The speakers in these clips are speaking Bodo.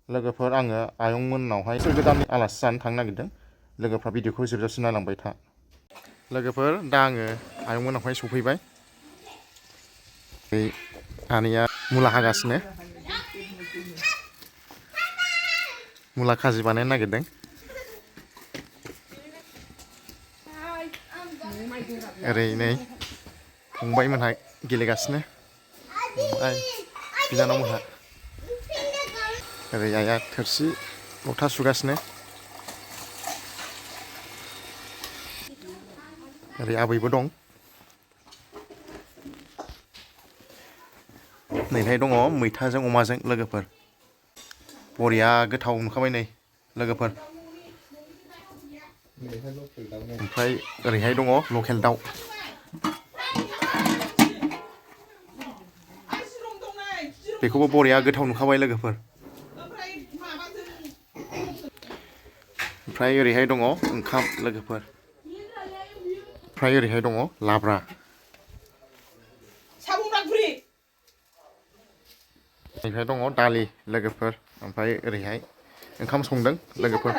लोगोफोर आङो आयं मोननावहाय बोसोर गोदाननि आलासि जानो थांनो नागिरदों। लोगोफ्रा भिडिअखौ जोबजासिम नायलांबाय था। लोगोफोर दा आङो आयं मोननावहाय सफैबाय। आनैया मुला हागासिनो। मुला खाजि बानायनो नागिरदों। ओरै नै फंबायमोनहा गेलेगासिनो। ओमफ्राय बिनानावमोनहा ओरै आइया थोरसि लथा सुगासिनो। ओरै आबैबो दं। नैहाय दङ मैथाजों अमाजों लोगोफोर। बरिया गोथाव नुखाबाय नै लोगोफोर। ओमफ्राय ओरैहाय दङ लकेल दाउ। बेखौबो बरिया गोथाव नुखाबाय लोगोफोर। ओमफ्राय ओरैहाय दङ ओंखाम लोगोफोर। ओमफ्राय ओरैहाय दङ लाब्रा। ओरैहाय दङ दालि लोगोफोर। ओमफ्राय ओरैहाय ओंखाम संदों लोगोफोर।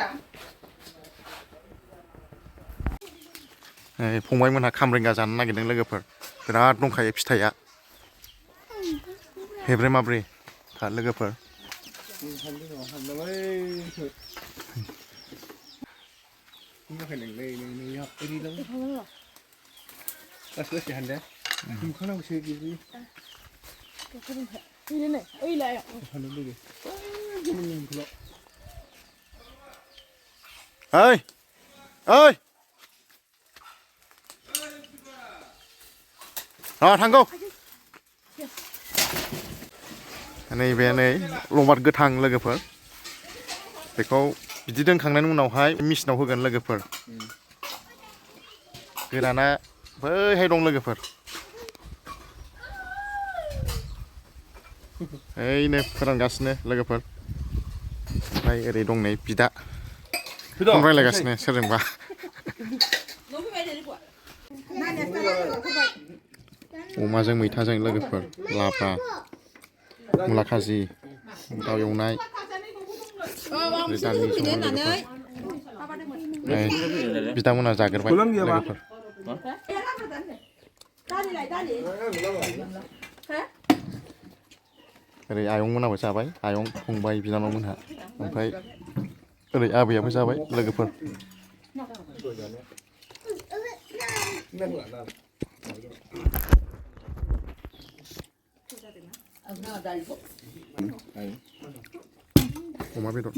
फंबायमोनहा खामरेंगा जानो नागिरदों लोगोफोर। बिराद दंखायो फिथाइया। हेब्रे माब्रे खा लोगोफोर। ओइ ओइ थांगौ। नैबे नै लबार गोथां लोगोफोर। बेखौ बिदि दोनखांनायनि उनावहाय मेचिनाव होगोन लोगोफोर। गोराना बैहाय दं लोगोफोर। ओइनो फोरानगासिनो लोगोफोर। ओमफ्राय ओरै दं नै बिदा फन रायलायगासिनो सोरजोंबा। अमाजों मैथाजों लोगोफोर लाब्रा मुला खाजि दाउ एवनाय दालि संदों लोगोफोर। बिदामोनहा जाग्रोबाय लोगोफोर। ओरै आयं मोनाबो जाबाय। आयं फंबाय बिनानावमोनहा। ओमफ्राय ओरै आबैयाबो जाबाय लोगोफोर। अमा बेदर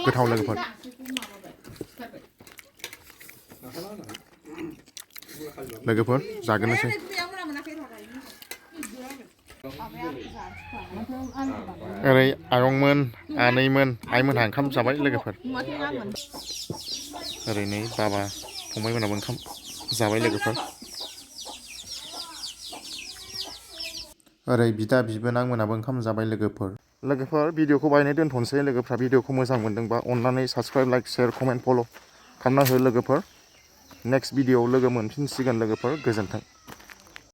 गोथाव लोगोफोर। लोगोफोर जागोननोसै। ओरै आयंमोन आनैमोन आइमोनहा ओंखाम जाबाय लोगोफोर। ओरै नै बाबा फंबायमोनाबो ओंखाम जाबाय लोगोफोर। ओरै बिदा बिबोनांमोनाबो ओंखाम जाबाय लोगोफोर। लोगोफोर भिडिअखौ बाहायनो दोनथ'नोसै। लोगोफ्रा भिडिअखौ मोजां मोनदोंबा अननानै साबस्क्राइब लाइक शेयार कमेन्ट फल' खालामना हो लोगोफोर। नेक्स्ट भिडिअआव लोगो मोनफिनसिगोन लोगोफोर। गोजोन्थों।